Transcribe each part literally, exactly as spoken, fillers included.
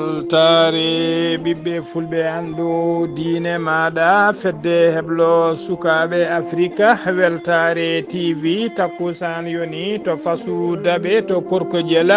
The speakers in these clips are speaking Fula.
Weltaare ɓiɓɓe fulɓe, anndu diine maaɗa, fedde heblo sukaaɓe Afrika, Weltaare T V, takkusaan yoni to Fasu Daɓe, to Korkojel,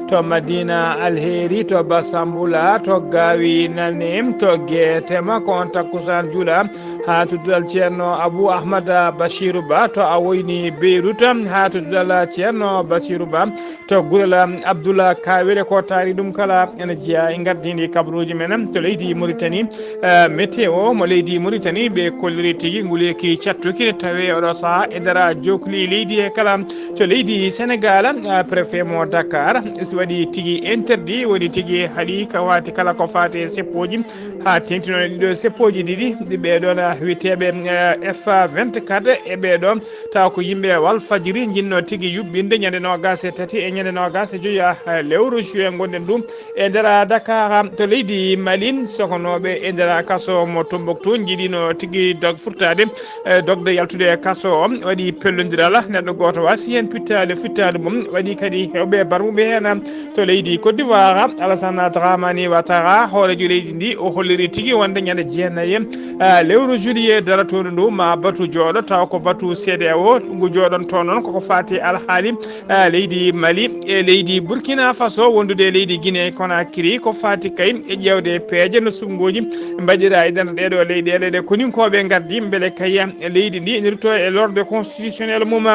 to Madina Alheri, to Basambula, to Gaawi Nane, to Geetema, ko on takkusaan juula haa to duɗal Ceerno Abu Ahmada Bashiru Ba, to Awoyni Beirut, haa to duɗal Ceerno Bashiru Ba, to Gurel Abdullah Kawele. Ko taari ɗum kala ene jeyaa e ngardiindi kabaruuji men to leydi Mauritanie. Eh, météo mo leydi Mauritanie, ɓe kolliri tigi nguleeki cattuki ne tawee oɗo sahaa e nder jokli leydi he kala. To leydi Sénégal, eh, préfet mo Dakar, si waɗi tigi interdit, woni tigi haɗi ka waati kala ko faati e seppooji, haa teŋtino e ɗiɗo seppooji ɗiɗi, ɗi ɓee ɗoon, ah, wiyeteeɓe, eh, F vingt-quatre e ɓee ɗoo, tawa ko yimɓe Walfadjri njinnoo tigi yuɓɓinde ñande noogaas e tati e ñande noogaas e joy, ah, lewru juin ngonɗen ɗum e nder, ah, Dakar, ah, to leydi Mali. Sokonooɓe e nder, ah, kaso mo Tombouctou njiɗino tigi dog furtaade, eh, dogde yaltude e kaso o. Waɗi pellondiral, neɗɗo gooto waasi heen pittaali, fittaali mum. Waɗi kadi heewɓe barmuɓe heen, ah, to leydi Côte d'Ivoire, Alassane Dramane Ouattara, hooreejo leydi ndi, o holliri tigi wonde ñande jeenayi, ah, lewru juillet darotooɗo ndu ma batu jooɗo, tawa ko batu C D A O ngu jooɗontoo noon koko faati alhaali, ah, leydi Mali e leydi Burkina Faso wondude e leydi Guinée Conakry, ko faati kay e ƴeewde peeje no suɓngooji mbaɗira e nder ɗeeɗo leyɗeele ɗe koninkooɓe ngardi mbele kay leydi ndi ene ruttoo e l'ordre constitutionnel mum.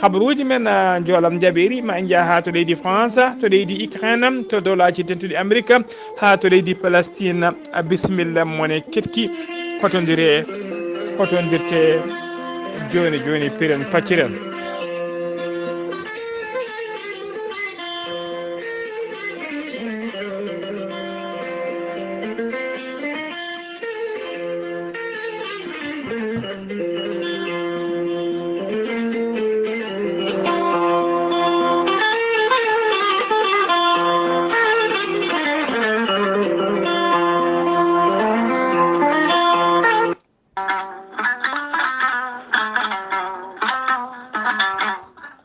Habaruuji men, ah, njoolam njaɓeeri, ma en njah haa to leydi France, to leydi Ukraine, to Dowlaaji Dentuɗi Amerika, haa to leydi Palestine. Ah, bisimilla, mone ketki, kotondire, kotondirte jooni jooni, piren pacciren.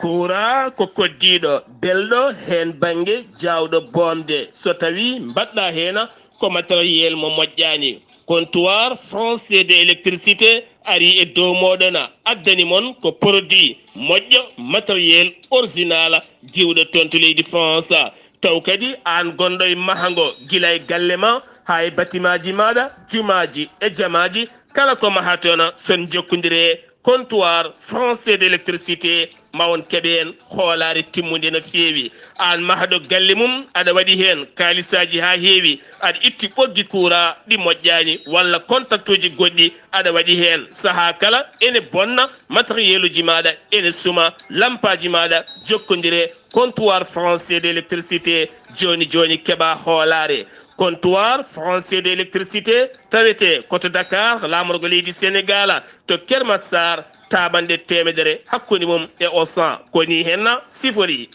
Kuuraa ko koddiiɗo, belɗo heen bannge, jaawɗo boomde. So tawii mbaɗɗaa heen ko matériel mo moƴƴaani, Comptoir Français de Électricité arii e dow mooɗon, addani mon ko produit moƴƴo, matériel original, diwɗo toon to leydi France. Taw kadi aan gonɗo e mahango, gila e galle ma haa e batimaaji maaɗa, jumaaji e jamaaji, kala ko mahaton, so on njokkondirii e Comptoir Français de l'Électricité, ma on keɓ heen hoolaare timmunde no feewi. Aan mahɗo galle mum, aɗa waɗi heen kaalisaaji haa heewi, aɗa itti ɓoggi kuuraa ɗi moƴƴaani, walla kontaktuuji goɗɗi aɗa waɗi heen. Sahaa kala ene bonna, matériel uji maaɗa ene suma, lampaaji maaɗa, jokkondiree Comptoir Français de l'Électricité, jooni jooni keɓaa hoolaare. Comptoir Français de l'Électricité tawetee ko to Dakar, laamorgo leydi Senegaal, to Keur Massar, taaɓanɗe teemedere hakkunde mum e Auchan. Ko nii heen siforii.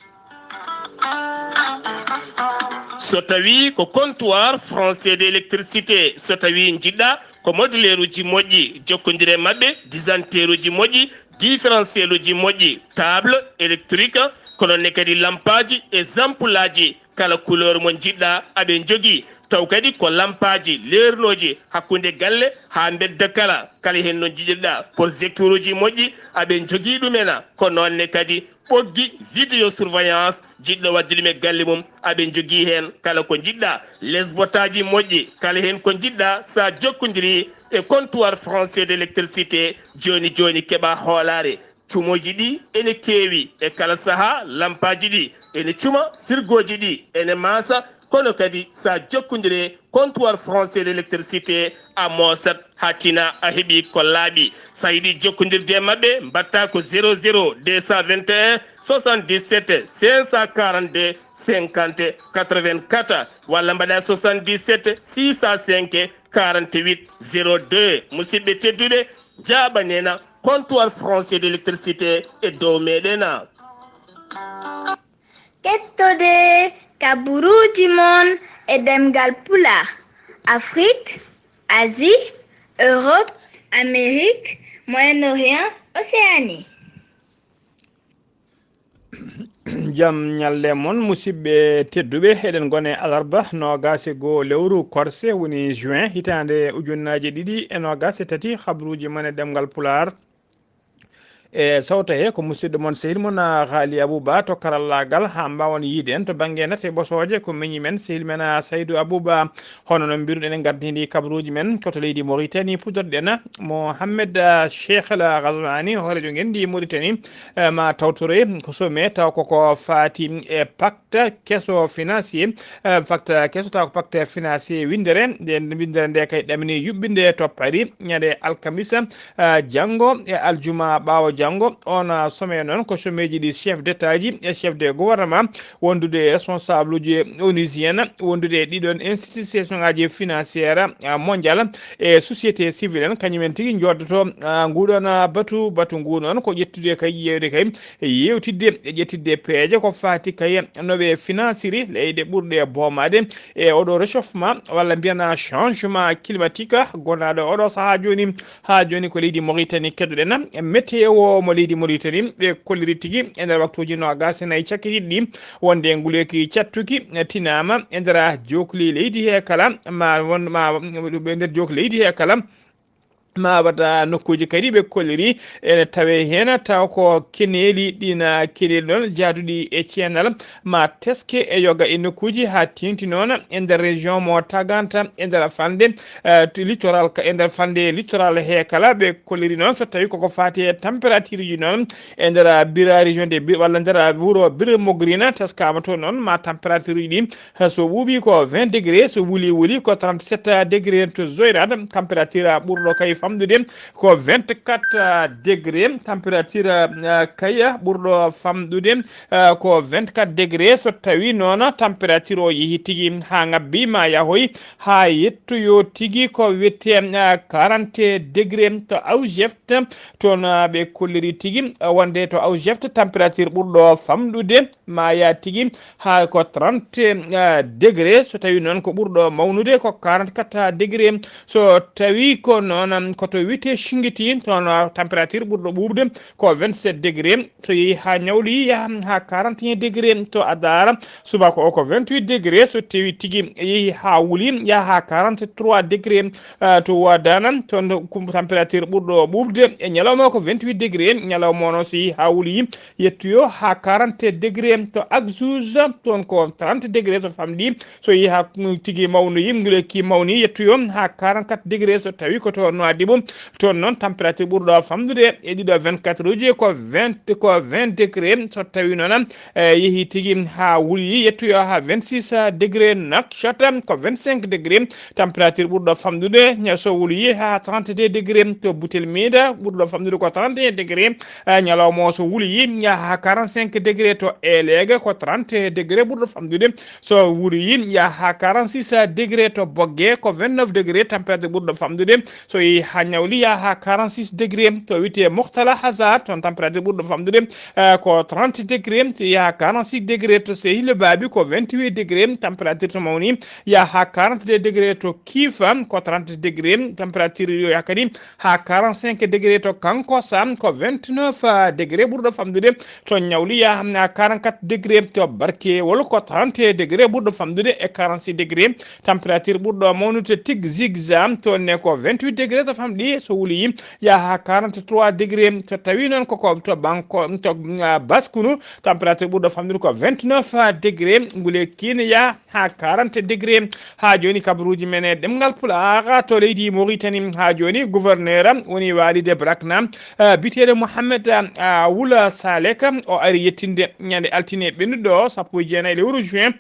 So tawii ko Comptoir Français de l'Électricité, so tawii njiɗɗaa ko moduleeruuji moƴƴi, jokkondiree maɓɓe, disjoncteuruuji moƴƴi, différentiel uji moƴƴi, table électrique, ko noon ne kadi lampaaji e ampoulaaji, kala couleur mo njiɗɗaa aɓe njogii. Taw kadi ko lampaaji leernooji hakkunde galle haa mbedda kala, kala heen no njiɗirɗaa. Projecteuruuji moƴƴi aɓe njogii ɗum en, ko noon ne kadi ɓoggi vidéosurveillance, jiɗɗo waɗde ɗum e galle mum aɓe njogii heen kala ko njiɗɗaa. Lesbotaaji moƴƴi, kala heen ko njiɗɗaa, so a jokkondirii e Comptoir Français de l'Électricité, jooni jooni keɓaa hoolaare. Cumooji ɗi ene keewi e kala sahaa, lampaaji ɗi ene cuma, firgooji ɗi ene maasa, kono kadi so a jokkondirii e Comptoir Français de l'Électricité, a moosat haa tina, a heɓii ko laaɓi. So a yiɗii jokkondirde e maɓɓe, mbaɗtaa ko zéro zéro deux cent vingt et un soixante-dix-sept cinq cent quarante-deux cinquante quatre-vingt-quatre, walla mbaɗaa soixante-dix-sept six cent cinq quarante-huit zéro deux. Musidɓe tedduɓe, njaaɓanen Comptoir Français de l'Électricité e dow meɗen. Kettode kabaruuji mon e ɗemngal Pulaar, Afrique, Asie, Europe, Amérique, Moyen-Orient, Océanie. Jam ñalle mon, musidɓe tedduɓe. Eɗen ngone alarba noogaas e goo lewru korse, woni juin, hitaande ujunnaaje ɗiɗi e noogaas e tati. Habruuji mon e ɗemngal Pulaar. E sawta he ko musidɗo mon, sehil mon, a, Haali Abou Ba to karallaagal, haa mbaawon yiide en to bannge nate ɓosooje. Ko miñi men, sehil men, a, Saydou Abou Ba. Hono no mbiruɗen, en ngardiindi kabruuji men ko to leydi Mauritanie, puɗɗorɗen Mohamed, a, Cheikh El Ghazouani, hooreejo ngenndi Mauritanie, e, ma tawtoroy ko sommet taw koko faati e pacte keso financier, e, pacte keso taw ko pacte financier winndere. Nden winndere nde kay ɗamini yuɓɓinde to Paris ñande alkamisa, e, janngo e aljuma ɓaawo janngo. On, a, sommet noon ko sommetji ɗi chef d'état ji e chef de gouvernement wondude e responsable uji onusien, wondude e ɗiɗon institution ngaji financière, a, mondial e société civile en, kañum en tigi joddoto, a, nguɗon, a, batu, batu ngu noon ko ƴettude kay, yeewde kay, e yewtidde e ƴettidde peeje ko faati kay no ɓe financiri leyɗe ɓurɗe boomade e oɗo réchauffement walla mbiyan changement climatique gonaɗo oɗo saha joni. Haa jooni ko leydi Mauritanie keɗoɗen. Météo mo leydi Mauritanie ɓe kolliri tigi e nder waktuuji noogaas e nayi cakkitiiɗi ɗi wonde nguleyki cattuki tinaama e nder jookli leydi he kala, ma won, ma ɗum e nder jookli leydi he kala. Ma wata nokkuuji kadi ɓe kolliri ene tawe heen taw ko keneeli ɗina keneeli noon jaaduɗi e ceenal ma teske e yoga e nokkuuji haa teeŋti noon e nder région mo tagaanta e nder falnde, eh, to littoral ka, e nder falnde littoral he kala. Ɓe kolliri noon so tawi koko faati e température uji noon e nder bira région de Bi-, walla nder wuro Bira Mogrina, teskama to noon ma température uji ɗi, eh, so ɓuuɓi ko vingt degré, so wuli wuli ko trente-sept degré to Zoyrat, température ɓurɗo kay famɗude ko vingt-quatre degré, température, eh, kay ɓurɗo famɗude, eh, ko vingt-quatre degré. So tawi noon température o yehi tigi haa ngabbi ma yahoy haa yettoyo tigi ko wiyetee, eh, quarante degré to Aoudjeft, toon, eh, ɓe kolliri tigi, eh, wonde to Aoudjeft température ɓurɗo famɗude ma yaa tigi haa ko trente, eh, degré. So tawi noon ko ɓurɗo mawnude ko quarante-quatre degré. So tawi ko noon, ko to wiyetee Singiti, toon température ɓurɗo ɓuuɓde ko vingt-sept degré. So yehi haa ñawli, yaha haa quarante et un degré to Adara. Subaka o ko vingt-huit degré. So tawi tigi yehi haa wuli, yaha haa quarante-trois degré, eh, to Wadana. Toon ko température ɓurɗo ɓuuɓde e ñalawma ko vingt-huit degré. Ñalawma o noon so yehi haa wuli, yettoyo haa quarante degré to Axouza, toon ko trente degré so famɗi. So yehi haa tigi mawnoyi, nguleyki mawni, yettoyo haa quarante-quatre degré so tawi ko to Nouadhibou. Toon noon température ɓurɗo famɗude e ɗiɗo vingt-quatre uji ko vingt, ko vingt degré. So tawi noon, eh, yehi tigi haa wuli, yettoyo haa vingt-six degré. Nouakchott ko vingt-cinq degré. Température ɓurɗo famɗude, ña-, so wuli haa trente-deux degré to Butel Mida, ɓurɗo famɗude ko trente et un degré. Eh, ñalawma o so wuli yaha haa quarante-cinq degré to Elege, ko trente degré ɓurɗo famɗude. So wuli yaha haa quarante-six degré to Bogge, ko vingt-neuf degré température ɓurɗo famɗude. So yehi haa ñawli yaha haa quarante-six degré to wiyetee Mourtala Hazar, toon température ɓurɗo famɗude, eh, ko trente degré. So yehi haa quarante-six degré to Sehil Babi, ko vingt-huit degré température to mawni. Yaha haa quarante-deux degré to Kifa, ko trente degré température. Yo yaha kadi haa quarante-cinq degré to Kankossa, ko vingt-neuf degré ɓurɗo famɗude. To ñawli yaha haa quarante-quatre degré to Barkewol, ko trente degré ɓurɗo famɗude e quarante-six degré température ɓurɗo mawnude. Tig Zigza, toon ne ko vingt-huit degré so famɗi, so wuli yaha haa quarante-trois degré. So tawi noon koko to Banko, to, ah, Baskunu, température ɓurɗo famɗude ko vingt-neuf degré. Ngule kiine yaha haa quarante degré. Haa jooni kabaruuji men e ɗemngal Pulaar to leydi Mauritanie. Haa jooni gouverneur woni Walide Brakna, ah, biteeɗo Mohamed, ah, Wula Salek, o ari yettinde ñande altine ɓennuɗo sappo e jeenayi lewru juin,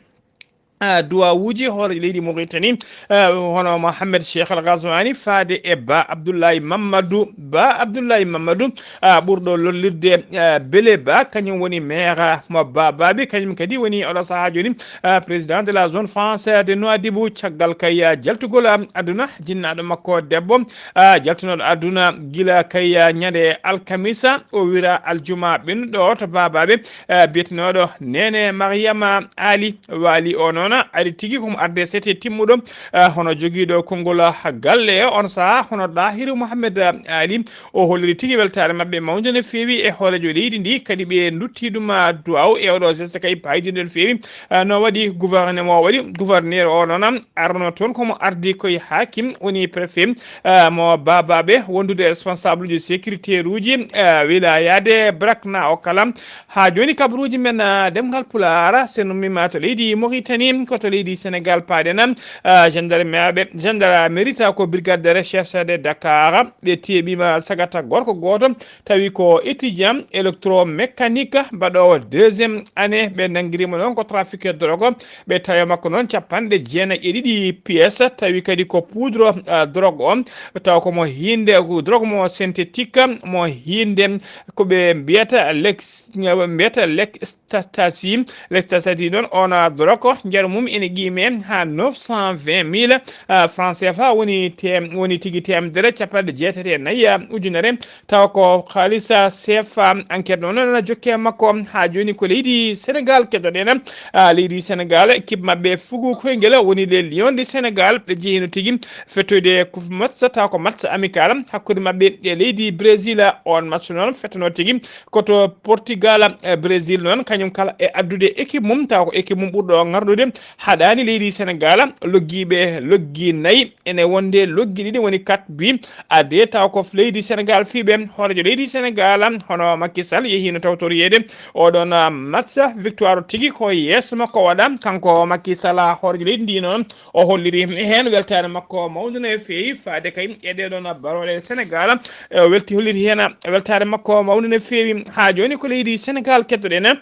ah, duwawuuji hoore leydi Mauritanie, ah, hono Mohamed Cheikh Al Ghazouani faade e Ba Abdoulaye Mamadou. Ba Abdoulaye Mamadou, ah, ɓurɗo lollirde, ah, Bele Ba, kañum woni maire mo Ba Babi, kañum kadi woni oɗo sahaa jooni, ah, président de la zone française de Nouadhibou. Caggal kay, ah, jaltugol, ah, aduna, jinnaaɗo makko debbo, ah, jaltunooɗo aduna gila kay, ah, ñande alkamisa, o wira aljuma ɓennuɗo to Ba Babi, ah, biyetenooɗo Nene Mariama Ali Wali o noon. ari tigi komo arde sete timmuɗo, ah, hono jogiiɗo konngol, ah, galle on saha, hono Dahiru Mohamed, ah, Ali, o holliri tigi weltaare maɓɓe mawnde no feewi e hooreejo leydi ndi, kadi ɓe ndutti ɗum, ah, duwaw e oɗo geste kay paydinde no feewi, ah, no waɗi gouvernement, o waɗi gouverneur o noon arno toon komo ardi koye hakim woni préfet, ah, mo babaɓe wondude responsable uji sécuritaire uji, ah, wilayaade brakna o kala. Haa jooni kabaruuji men, ah, ɗemngal Pulaar, so en ummiima to leydi Mauritanie, ko to leydi Sénégal paaɗen, ah, gendarmerie, gendarmerie taw ko brigade de recherche de Dakar, ɓe teeɓiima sagata gorko gooto, tawi ko étudiant électromécanique, baɗoowo deuxième année, ɓe nanngiriima noon ko trafiqueur drogue, ɓe tawi makko noon capanɗe jeenayi e ɗiɗi pièce, tawi kadi ko poudre, ah, drogue on, taw ko mo hiinde, drogue mo synthétique, mo hiinde ko ɓe mbiyata lex, ɓe mbiyata lex ecstasy, lex ecstasy noon on, ah, drogue, njaru mum ene qiime haa neuf cent vingt mille, ah, francs C F A, woni tem-, woni tigi teemedere capanɗe jeetati e nayi, ah, ujunere, taw ko haalisa C F A. Enquête noon ene jokke makko haa jooni ko leydi Sénégal keddoɗen, ah, leydi Sénégal, équipe maɓɓe fugu koyngel woni les Lions du Sénégal, ɓe jeyi no tigi fettoyde ko match, taw ko match amical hakkunde maɓɓe e leydi Brésil. On match noon fettono tigi ko to Portugal, e Brésil noon kañum kala e addude équipe mum, taw ko équipe mum ɓurɗo ŋarɗude, haɗaani leydi Sénégal, loggiiɓe loggi nayi, ene wonde loggi ɗiɗi woni quatre bi adde, taw ko leydi Sénégal fii ɓe, hooreejo leydi Sénégal hono Macky Sall yehiino tawtoriyeede oɗon, ah, match, victoire tigi ko yeeso makko waɗa, kanko Macky Sall hooreejo leydi ndi noon, o holliri heen weltaare makko mawnde no feewi faade kay e ɗee ɗoon barooɗe Sénégal. E o welti, holliri heen weltaare makko mawnde no feewi. Haa jooni ko leydi Sénégal keddoɗen.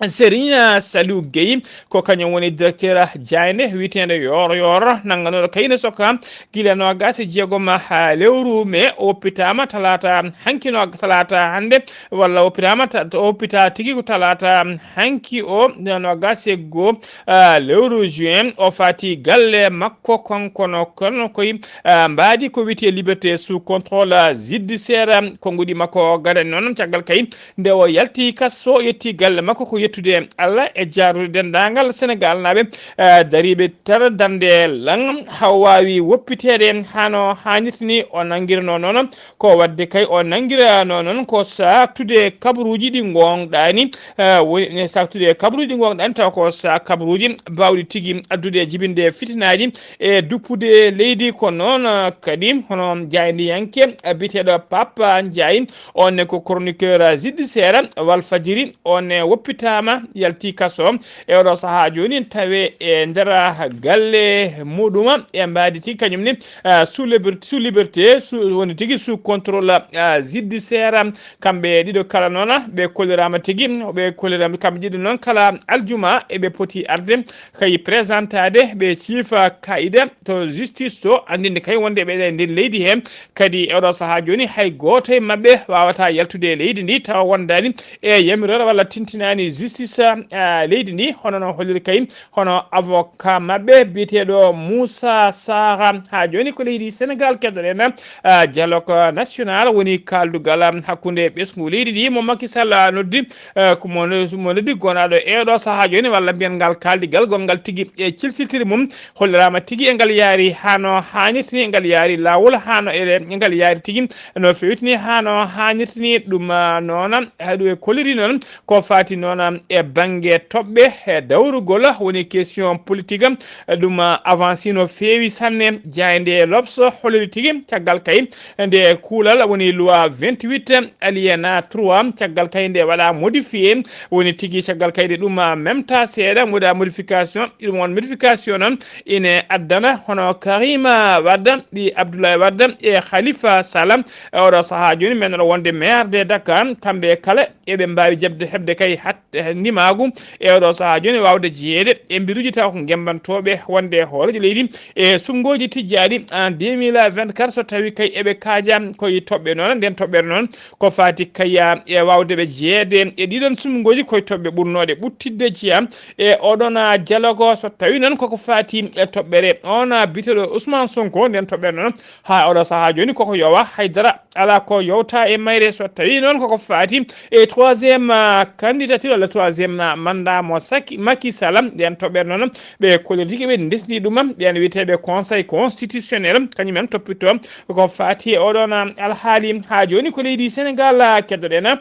Serigne Saliou Guèye ko kañum woni directeur jaaynde wiyeteende Yoor Yoor, nannganooɗo kayne soka gila noogaas e jeegom, ah, lewru mee, o woppitaama talaata hanki, no talaata hannde, walla o woppitaama ta-, o woppita tigi ko talaata hanki o, noogaas e goo, ah, lewru juin, o faati galle makko kanko no, kono koye, ah, mbaadi ko wiyetee liberté sous contrôle, ah, judiciaire, konnguɗi makko gadani noon caggal kay nde o yalti kaso, yetti galle makko ko yettude Allah e jaarude denndaangal Senegaalnaaɓe, eh, dariiɓe tar darnde lan, haa o waawi woppiteede hano haanirta ni. O nanngiranoo noon ko waɗde kay, o nanngiranoo noon ko saaktude kabaruuji ɗi ngoongɗaani, eh, woni saaktude kabaruuji ɗi ngoongɗaani, tawa ko sa-, kabaruuji baawɗi tigi addude e jibinde fitinaaji e duppude leydi. Ko noon, eh, kadi hono jaayndiyanke, eh, biyeteeɗo Papa Ndiaye, on ne ko chroniqueur judiciaire Walfadjiri, on ne woppitaama, yalti kaso. E oɗo sahaa jooni, tawe e nder galle muɗum, e mbaadi tigi kañum ne, ah, sous liber-, sous liberté, sous, woni tigi sous contrôle, ah, judiciaire. Kamɓe ɗiɗo kala noon, ɓe kolliraama tigi, ɓe kolliraama kamɓe ɗiɗo noon kala aljuma eɓe poti arde kay présentade ɓe ciifa kaayida to justice to, anndinde kay wonde ɓe e nder leydi he. Kadi e oɗo sahaa jooni, hay gooto e maɓɓe waawataa yaltude e leydi ndi tawa wondaani e yamiroore walla tintinaani justice, ah, leydi ndi, hono no holliri kay hono avocat maɓɓe biyeteeɗo Moussa Sarr. Haa jooni ko leydi Sénégal keddoɗen, ah, dialogue national woni kaaldugal hakkunde ɓesngu leydi ndi mo Macky Sall noddi, eh, ko mo, mo noddi gonaaɗo e oɗo sahaa jooni, walla mbiyen ngal kaaldigal gonngal tigi e cilsiltiri mum, holliraama tigi e ngal yaari hano haanirta ni, e ngal yaari laawol hano e, e ngal yaari tigi no feewiti ni hano haanirta ni. Ɗum, ah, noon, haɗu e kolliri noon ko faati noon e bannge toɓɓe e dawrugol, woni question politique, ɗum, ah, avancé no feewi sanne. Jaaynde L'Obs holliri tigi caggal kay nde kuulal woni loi vingt-huit alinéa trois, caggal kay nde waɗa modifié, woni tigi caggal kay nde ɗum, ah, memta seeɗa, waɗa modification, ɗum on modification noon ine addana hono Karima Wade, ɓii Abdoulaye Wade e Khalifa Sall. E oɗo sahaa jooni, men oɗo wonde maire de Dakar, kamɓe kala eɓe mbaawi jaɓde, heɓde kay hat-, ndimaagu e oɗo sahaa jooni, waawde jeyeede e mbiruuji taw ko ngembantooɓe wonde hooreejo leydi e suɓngooji tijjaaɗi en deux mille vingt-quatre, so tawi kay eɓe kaaja koye toɓɓe noon. Nden toɓɓere noon ko faati kay e waawde ɓe jeyeede e ɗiɗon suɓngooji koye toɓɓe ɓurnooɗe ɓuttidde jeyaa e oɗon, ah, dialogue. So tawi noon koko faati e toɓɓere on, ah, biyeteeɗo Ousmane Sonko, nden toɓɓere noon haa oɗo sahaa jooni koko yowa, haydara alaa ko yowta e mayre. So tawi noon koko faati e troisième, ah, candidature walla troisième mandat mo Saki Macky Sall. Ɓen toɓɓere noon ɓe kolliri tigi ɓe ndesdi ɗum, ɓen wiyeteeɓe Conseil constitutionnel, kañum en toppito ko fati e oɗon alhaali. Haa jooni ko leydi Sénégal keddoɗen.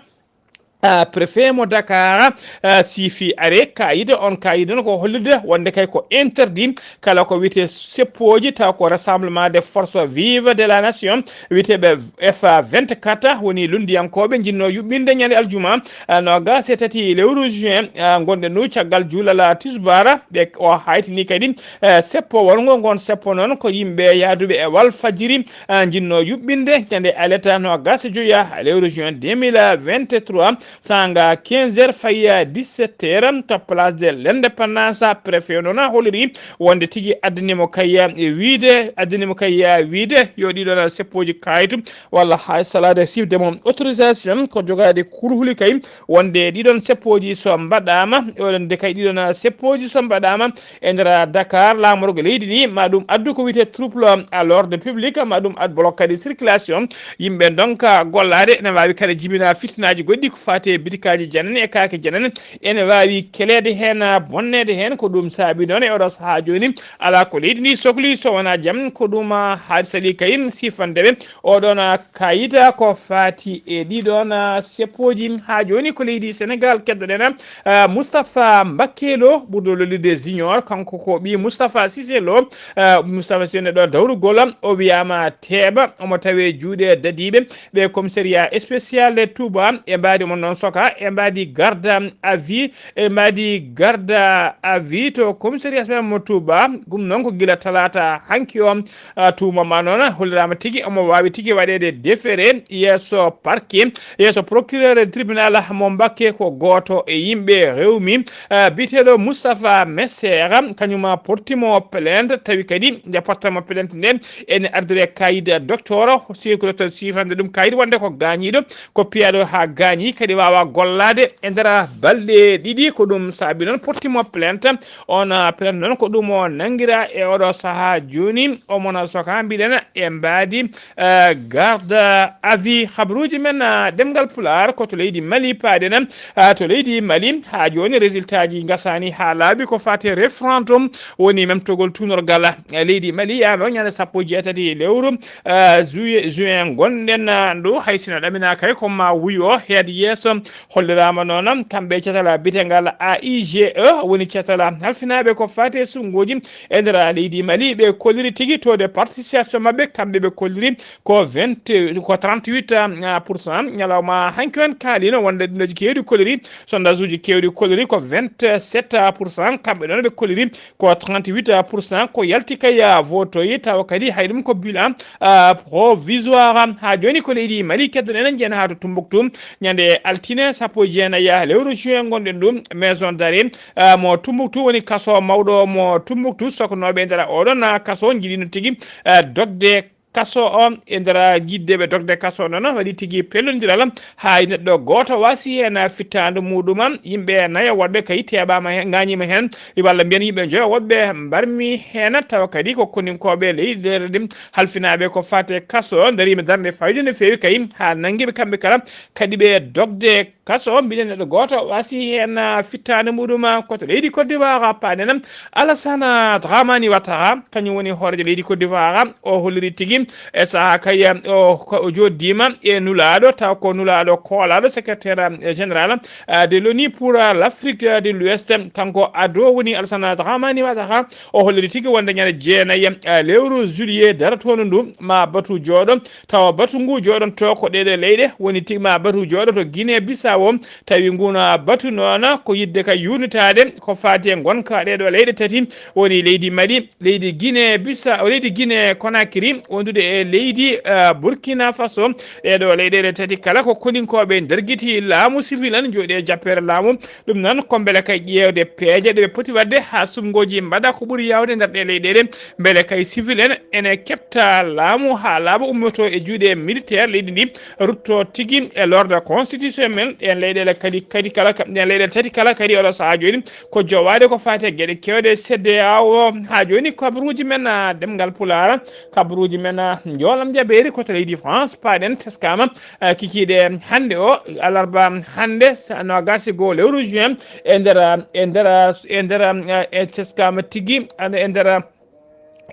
Ah, préfet mo Dakar, ah, siifi are kayit, on kayit noon ko hollirde wonde kay ko interdit kala ko wiyetee seppooji taw ko Rassemblement des Forces Vives de la Nation, wiyeteeɓe F vingt-quatre, woni lunndiyankooɓe njinnoo yuɓɓinde ñande aljuma, ah, noogaas e tati lewru juin, ah, ngonɗen ɗo caggal juulal tisbaar. Ɓe o haytini kadi, eh, seppo wonngo ngon seppo noon ko yimɓe yahduɓe e Walfadjiri, ah, njinnoo yuɓɓinde ñande alet noogaas e joy lewru juin deux mille vingt-trois, saanga quinze heures fayi dix-sept heures, to place de l'Indépendance. Préfet noon holliri wonde tigi addani mo kay wiide, addani mo kay wiide yo ɗiɗon seppooji kayit walla hay salaade sifde mo autorisation ko jogaade kulhuli kay wonde ɗiɗon seppooji so mbaɗaama, wonde kay ɗiɗon seppooji so mbaɗaama e nder Dakar, laamorgo leydi ndi, ma ɗum addu ko wiyetee trouble à l'ordre public, ma ɗum addu bloc kadi circulation. Yimɓe ndonka gollaade, ene waawi kadi jibina fitinaaji goɗɗi ko faati e bitikaaji janani e kaake janani, ene waawi keleede heen, bonneede heen. Ko ɗum saabi noon e oɗo sahaa jooni, alaa ko leydi ndi sokli so wonaa jam. Ko ɗum, ah, haadi saɗi kay sifande ɓe oɗon, ah, kayita ko faati e ɗiɗon, ah, seppooji. Haa jooni ko leydi Sénégal keddoɗen, ah, Moustapha Mbakke Lo, ɓurɗo lollirde Junior, kanko ko ɓii Moustapha Cissé Lo. Ah, Moustapha Cissé neɗɗo dawrugol, o wiyaama teeɓa, omo tawee juuɗe dadiiɓe ɓe commissariat spécial de Touba, e mbaadi mo noon soka, e mbaadi garde à vue, e mbaadi garde à vue to commissariat spécial mo Touba. Ɗum noon ko gila talaata hanki o, ah, tuuma ma noon holliraama tigi omo waawi tigi waɗeede déféré yeeso parquet, yeeso procureur tribunal mo Mbakke. Ko gooto e yimɓe rewmi, ah, biyeteeɗo Moustapha Messer, kañum portimo plainte, tawi kadi nde portamo plainte nde ene ardire kayit docteur, si ko docteur sifande ɗum kayit wonde ko gaañiiɗo, ko piyaɗo haa gaañi, kadi waawa gollaade e nder balɗe ɗiɗi. Ko ɗum saabi noon portimo plainte. On, ah, plainte noon ko ɗum o nanngira e oɗo sahaa jooni. Omo na soka mbiɗen e mbaadi, ah, garde à vue. Habaruuji men, ah, ɗemngal Pulaar ko to leydi Mali paaɗen. Ah, to leydi Mali haa jooni résultat ji ngasaani haa laaɓi ko faati e référendum, woni memtogol tuunorgal, ah, leydi Mali yaano ñande sappo e jeetati lewru, ah, juillet, juin ngonɗen, ah, ɗo. Hay sino ɗaminaa kay ko ma wuyo heed yeeso. Holliraama noon kamɓe catal biyetengal A I G E, woni catal halfinaaɓe ko faati e sunnguuji e nder leydi Mali. Ɓe kolliri tigi taux de participation maɓɓe, kamɓe ɓe kolliri ko vingt, ko trente-huit pour cent. Ñalawma hanki on kaalino wonde ɗumɗooji keewɗi kolliri, sondage uji keewɗi kolliri ko vingt-sept pour cent. Kamɓe ɗoon ɓe kolliri ko trente-huit pour cent ko yalti kay, ah, votoyi, tawa kadi hay ɗum ko bilan, ah, provisoire. Haa jooni ko leydi Mali keddoɗen, en njeyen haa to Tumbuktu. Ñande altine sappo e jeenayi lewru juin ngonɗen ɗum, maison d'arrêt, ah, mo Tumbuktu, woni kaso mawɗo mo Tumbuktu, soknooɓe e nder oɗon, ah, kaso njiɗino tigi, ah, dogde kaso o. E nder yidde ɓe dogde kaso noon, waɗi tigi pellondiral, hay neɗɗo gooto waasi heen fittaandu muɗum. Yimɓe nayo woɗɓe kay teeɓaama heen, ngaañiima heen, walla mbiyen yimɓe njoyo woɗɓe mbarmi heen, tawa kadi ko koninkooɓe leyɗeele ɗin halfinaaɓe ko faati e kaso, ndariima darnde fayde no feewi kay, haa nanngiiɓe kamɓe kala kadi ɓe dogde kaso. Mbiɗen neɗɗo gooto waasi heen, ah, fittaande muɗum, ah, ko to leydi Côte d'Ivoire, ah, paaɗen Alassane Dramani Ouattara, kañum woni hooreejo leydi Côte d'Ivoire. O holliri tigi e sahaa kay, ah, o, ko o jooɗdiima e nulaaɗo, taw ko nulaaɗo koolaaɗo, secrétaire, ah, général, ah, de l'ONU pour, ah, l'Afrique, ah, de l'Ouest. Kanko ado woni Alassane Dramani Ouattara, o holliri tigi wonde ñande jeenayi, ah, lewru juillet daratoondu ndu ma batu jooɗo, tawa batu ngu jooɗonto ko ɗeɗe leyɗe, woni tigi ma batu jooɗo to Guinée Bissau. Tawi ngun batu noon ko yidde ka yuurnitaade ko faati e ngonka ɗeɗo leyɗe tati, woni leydi Mali, leydi Guinée Bissau, leydi Guinée Conakry, wondude e leydi, eh, Burkina Faso. Ɗeɗo leyɗeele tati kala ko koninkooɓe ndergiti laamu civil en, jooɗi e jappeere laamu. Ɗum noon ko mbele kay ƴeewde peeje ɗe ɓe poti waɗde haa suɓngooji mbaɗa ko ɓuri yaawde nder ɗe leyɗeele. Mbele kay civil en ene keɓta laamu haa laaɓa, ummoto e juuɗe militaire leydi ndi, rutto tigi e l'ordre constitutionnel. Ɗen leyɗeele kadi, kadi kala, ɗen leyɗeele tati kala kadi oɗo sahaa jooni ko jowaade ko faati e geɗe keewɗe C D A O. Haa jooni kabaruuji men, ah, ɗemngal Pulaar, kabaruuji men, Njoolam jabeeri ko to leydi France, paaɗen, teskaama, eh, kikiiɗe hannde o, alarba hannde, sa-, noogaas e goo lewru juin, e nder, e nder, e nder, eh, e teskaama tigi, e nder,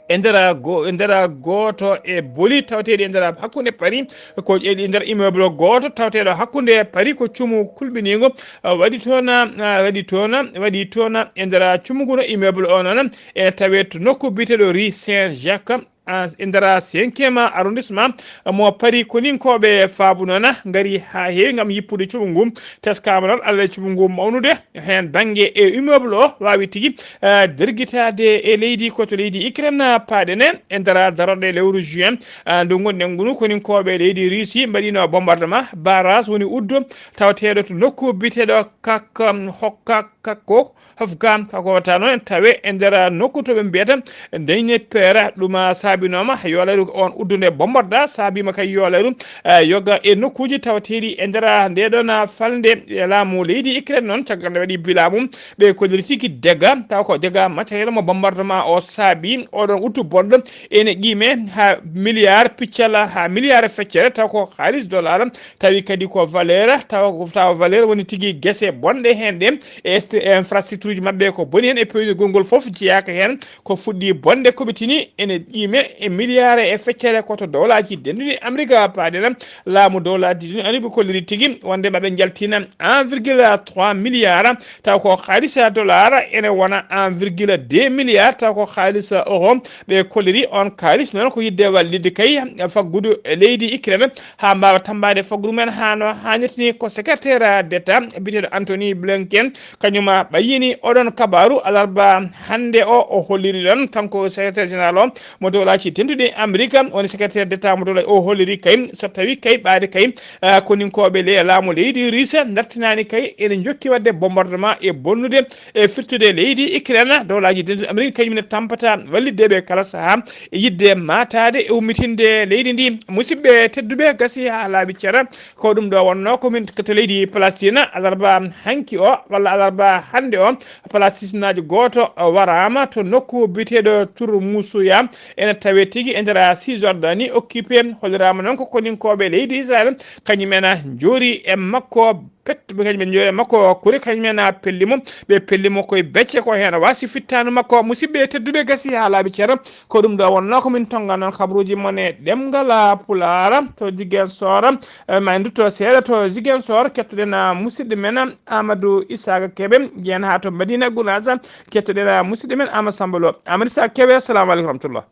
e nder go-, e nder gooto e boli tawateeɗi e nder hakkunde Paris, ko e nder immeuble gooto tawateeɗo hakkunde Paris, ko cumu kulɓiniingo, eh, waɗi toon, eh, waɗi toon, waɗi toon e nder cumu ngu, no immeuble o noon, e tawee to nokku biyeteeɗo Rue Saint-Jacques, ah, e nder cinquième arrondissement mo Paris. Koninkooɓe faabu noon ngari haa heewi ngam yippude cuɓu ngu. Teskaama noon, Allah cuɓu ngu mawnude heen bannge e immeuble o waawi tigi, ah, dergitaade e leydi, ko to leydi Ukraine paaɗen e nder darorɗe lewru juin, ah, ndu ngonɗen ngunu. Koninkooɓe leydi Russie mbaɗiino bombardement barrage woni uddo tawateeɗo to nokku biyeteeɗo Kak, um, Hokka Kakko. Hofga ko wata noon tawe e nder nokku to ɓe mbiyata Dnipro. Ɗum saabinooma yoolaaru on uddunde bombarda, saabiima kay yoolaaru, eh, yoga e nokkuuji tawateeɗi e nder nde ɗon falnde. E laamu leydi Ukraine noon, caggal nde waɗi bilan mum, ɓe kolliri tigi dega, taw ko dega matériel mo bombardement o saabi. Oɗon uttu bonɗo ene qiime haa milliard piccala, haa milliard e feccere, taw ko haalis dollar, tawi kadi ko valeur, taw, taw valeur woni tigi gese bonɗe heen ɗe, e est-, e infrastructure uji maɓɓe ko boni heen, e pewjugol ngol fof jeyaaka heen. Ko fuɗɗi bonde, ko ɓe tini ene qiime e milliard e feccere, ko to dowlaaji denduɗi Amerika paaɗen. Laamu dowlaaji denduɗi Amerika kolliri tigi wonde maɓe njaltina un virgule trois milliard, taw ko haalisa dollar ene wona un virgule deux milliard, taw ko haalisa euro. Ɓe kolliri on kaalis noon ko yidde wallitde kay faggudu leydi Ukraine haa mbaawa tammbaade faggudu men haa no haanirta ni. Ko secrétaire d'État biyeteeɗo Anthony Blinken, kañum ɓayyini oɗon kabaaru alarba hannde o, o holliri ɗon kanko secrétaire général o mo dowlaaji denduɗi Amerika, woni secrétaire d'État mo dowlaaji o holliri kay so tawi kay ɓaade kay, ah, koninkooɓe le-, laamu leydi Russie dartinaani kay ene njokki waɗde bombardement e bonnude e firtude leydi Ukraine. Dowlaaji denduɗi Amerika kañum ne tampata wallitde ɓe kala sahaa e yidde mataade e ummitinde leydi ndi. Musidɓe tedduɓe, gasi haa laaɓi cara. Ko ɗum ɗo wonnoo ko min to leydi Palestine, alarba hanki o, walla alarba hannde o, Palestinaajo gooto waraama to nokku biyeteeɗo Turmusuya, ene tawee tigi e nder Cisjordanie occupé. Holliraama noon ko koninkooɓe leydi Israel, kañum en njoori e makko pet-, kañum en njoori e makko kure, kañum en pellimo, ɓe pellimo koye becce ko heen waasi fittaandu makko. Musidɓe tedduɓe, gasi haa laaɓi cara. Ko ɗum ɗo wonnoo ko min tonnga noon kabaruuji mon e ɗemngal Pulaar to Ziguinchor. Eh, ma en ndutto seeɗa to Ziguinchor, kettoɗen, ah, musidɗo men, ah, Amadou Issaka Kebe, jeen haa to Madina Gounass, kettoɗen, ah, musidɗo men Amadou Samba Lo. Amadou Issaka Kebe, assalamu aleykum wa rahmatullah.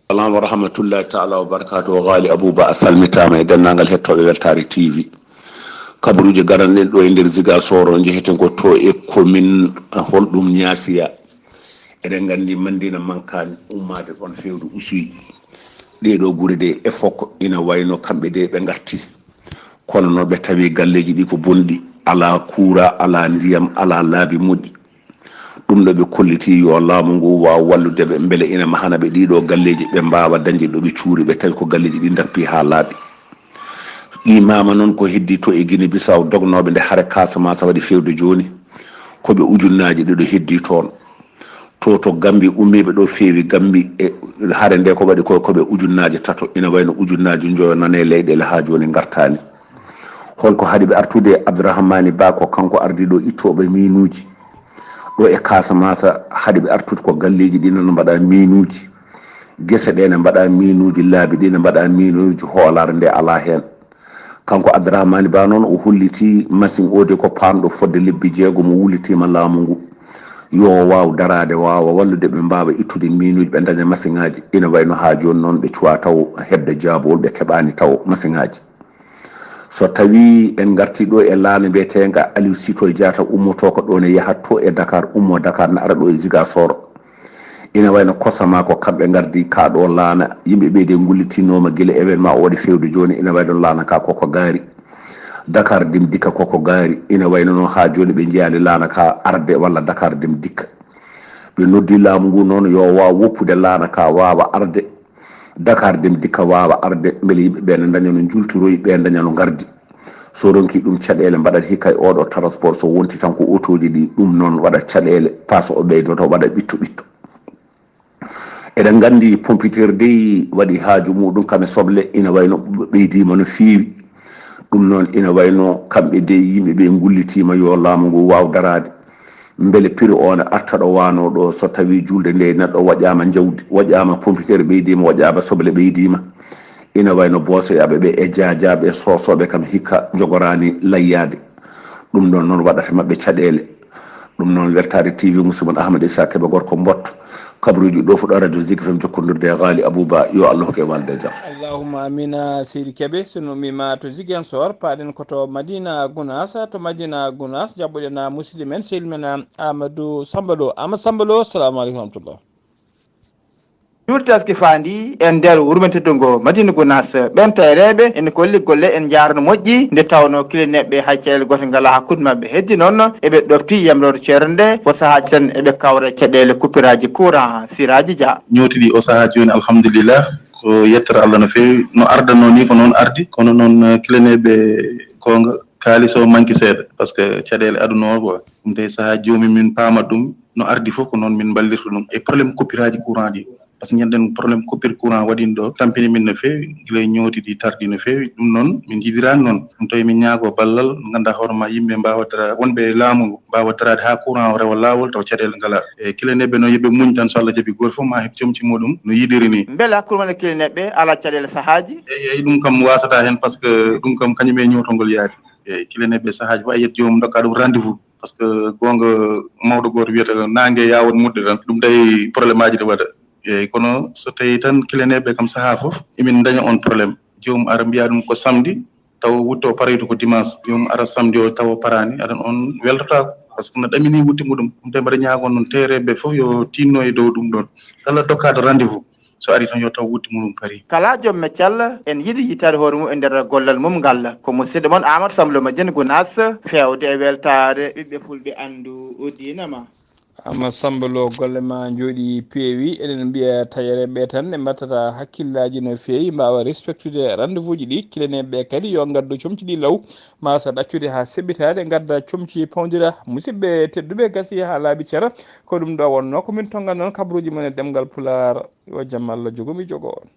Salam wa rahmatullahi taala wa barakatuh. Ghali Abouba, a salmitaama e denndaangal hettooɓe Weltaare T V. Kabaruuji garanɗen ɗo e nder Ziguinchor, njeheten ko to e commune, holɗum, Niassia. Eɗen nganndi Mandina mankaani ummaade ɗoon fewde Oussouye. Ɗee ɗoo gure de e fokko ina wayno kamɓe de ɓe ngarti. Kono noon ɓe tawi galleeji ɗi ko bonɗi, alaa kuura, alaa ndiyam, alaa laabi moƴƴi. Ɗum ɗo ɓe kolliti yo laamu ngu waaw wallude ɓe, mbele ina mahana ɓe ɗii ɗoo galleeji, ɓe mbaawa dañde ɗo ɓe cuuri, ɓe tawi ko galleeji ɗi ndappi haa laaɓi. Qiimaama noon ko heddii to e Guinée Bissau dognooɓe nde hare Casamance waɗi fewde jooni, ko ɓe ujunnaaji ɗiɗo heddii toon. To, to Gambie, ummiiɓe ɗo feewi Gambie, e hare nde ko waɗi ko, ko ɓe ujunnaaji tato, ina wayno ujunnaaji njoyo nane leyɗeele haa jooni ngartaani. Holko haɗi ɓe artude? Abdourahmani Ba ko kanko ardiiɗo ittooɓe miinuuji. Ɗo e Casamance haɗi ɓe artude ko galleeji ɗi nana mbaɗa miinuuji. Gese ɗe ne mbaɗa miinuuji, laabi ɗi ne mbaɗa miinuuji, hoolaare nde alaa heen. Kanko Abdourahmani Ba noon o holliti machine o de ko paanɗo fodde lebbi jeegom o wullitiima laamu ngu. Yo o waaw daraade, waawa wallude ɓe mbaawa ittude miinuuji, ɓe ndaña masiŋaaji. Ina wayno haa jooni noon ɓe cuwaa taw heɓde jaabowol, ɓe keɓaani taw masiŋaaji. So tawii en ngartii ɗo e laana mbiyeteenga Aliou Sitoé Diatta, ummotoo ko ɗoon e yahat to e Dakar, ummoo Dakar na ara ɗo e Ziguinchor. Ina wayno Kosama ko kamɓe ngardi kaa ɗo laana, yimɓe ɓe de ngullitinooma gila événement o waɗi fewde jooni, ina wayno laana ka koko gaari. Dakar Dem Dikka koko gaari, ina wayno noon haa jooni ɓe njiyaali laana ka arde walla Dakar Dem Dikka. Ɓe noddi laamu ngu noon yo waaw woppude laana ka waawa arde, Dakar Dem Dikka waawa arde, mbele yimɓe ɓe ne ndaña no njultoroyi, ɓe ndaña no ngardi. So ronki ɗum caɗeele mbaɗat hikka e oɗo transport, so wonti tan ko otooji ɗi, ɗum noon waɗa caɗeele, paas o ɓeydoto waɗa ɓitto ɓitto. Eɗen nganndi pompiteer dey waɗi haaju muɗum kam e soble, ina wayno ɓeydiima no feewi. Ɗum noon ina wayno kamɓe dey yimɓe ɓe ngullitiima yo laamu ngu waaw daraade. Mbele piri o ne arta ɗo waano ɗo so tawii juulde nde neɗɗo waƴaama njawdi, waƴaama pompiteer ɓeydiima, waƴaama soble ɓeydiima. Ina wayno boosoyaaɓe ɓe e jaajaaɓe e soosooɓe kam hikka njogoraani layyaade. Ɗum ɗon noon waɗata maɓɓe caɗeele. Ɗum noon weltaare T V musidɗo mon Ahmad Issa Kebe gorko Mbot, kabaruuji ɗo fuɗɗo radio Zik F M jokkondirde e Ghali Abouba, yo Allah hokku en walde e jam. Allahumma amina seydi Kebe, so numima to Ziguinchor, paaɗen ko to Madina Gounass, to Madina Gounass jaɓɓoɗen musidɗo men sehil men Amadou Samba Lo. Amadou Samba Lo, salamu aleykum wa rahmatullah. Juulde taski faandi e nder wurmeteddu ngo Madina Gounass, ɓen tayereeɓe ene kolli golle en njaarno moƴƴi, nde tawno kilineeɓe hay caɗeele goote ngalaa hakkunde maɓɓe. Heddi noon eɓe ɗofti yamroore ceernde, ko sahaaji tan eɓe kawra e caɗeele kuppiraaji courant. Siraaji Dia. Ñootidi o sahaa jooni, alhamdulillah, ko yettere Allah no feewi. No ardanoo nii ko noon ardi, kono noon kilineeɓe goonga kaalis o manki seeɗa, par ce que caɗeele aduna o quoi. Ɗum de sahaa jooni min paama ɗum no ardi fof ko noon min mballirta ɗum e problème coupure aji courant ɗi. Par ce que ñanden problème coupure courant waɗin ɗo tampini min no feewi, gila ñootidi tardi no feewi. Ɗum noon min njiɗiraani noon. Ɗum tawi min ñaago ballal, ngannda hoore ma yimɓe mbaawa dara, wonɓe e laamu ngu mbaawa daraade haa courant o rewa laawol taw caɗeele ngalaa. E kilineeɓe noon yoɓe muñ tan, so Allah jaɓi gooto fof ma heɓ comci muɗum no yiɗiri ni. Mbela kurmana kilineeɓe alaa caɗeele sahaaji? Eyi, eyi, ɗum kam waasata heen par ce que ɗum kam kañum e ñootongol yaadi. Eyi, kilineeɓe sahaaji fof a yiyat joomum ndokka ɗum rendez-vous. Par ce que goonga mawɗo gooto wiyata naange yawon mudde tan, ɗum tawi problème aji ne waɗa. Eyi, kono so tawi tan kilineeɓe kam sahaa fof emin ndaña on problème. Joomum ara mbiya ɗum ko samedi, taw wutte o paroyta ko dimanche. Joomum ara samedi o taw o paraani, aɗan on weltotaako. Par ce que no ɗamini wutte muɗum. Ɗum tawi mbaɗa ñaago noon teereeɓe fof yo tinno e dow ɗum ɗon. Kala dokkaaɗo rendez-vous, so ari tan yo taw wutte muɗum pari. Kala joom meccal en yiɗi yittaade hoore mum e nder gollal mum ngal. Ko musidɗo mon Amadou Samba Lo Madina Gounass, feewde e weltaare ɓiɓɓe fulɓe anndu diina ma. Amadou Samba Lo, golle ma njooɗi peewi. Eɗen mbiya tayereeɓe tan ɓe mbattata hakkillaaji no feewi, mbaawa respectude rendez-vous ji ɗi. Kilineeɓe ɓe kadi yo ngaddu comci ɗi law, maa so ɗaccude haa seɓɓitaade, ngadda comci pawndira. Musidɓe tedduɓe, gasi haa laaɓi cer. Ko ɗum ɗo wonnoo ko min tonnganoo kabaruuji mon e ɗemngal Pulaar. Yo jam Allah jogo mi jogo on.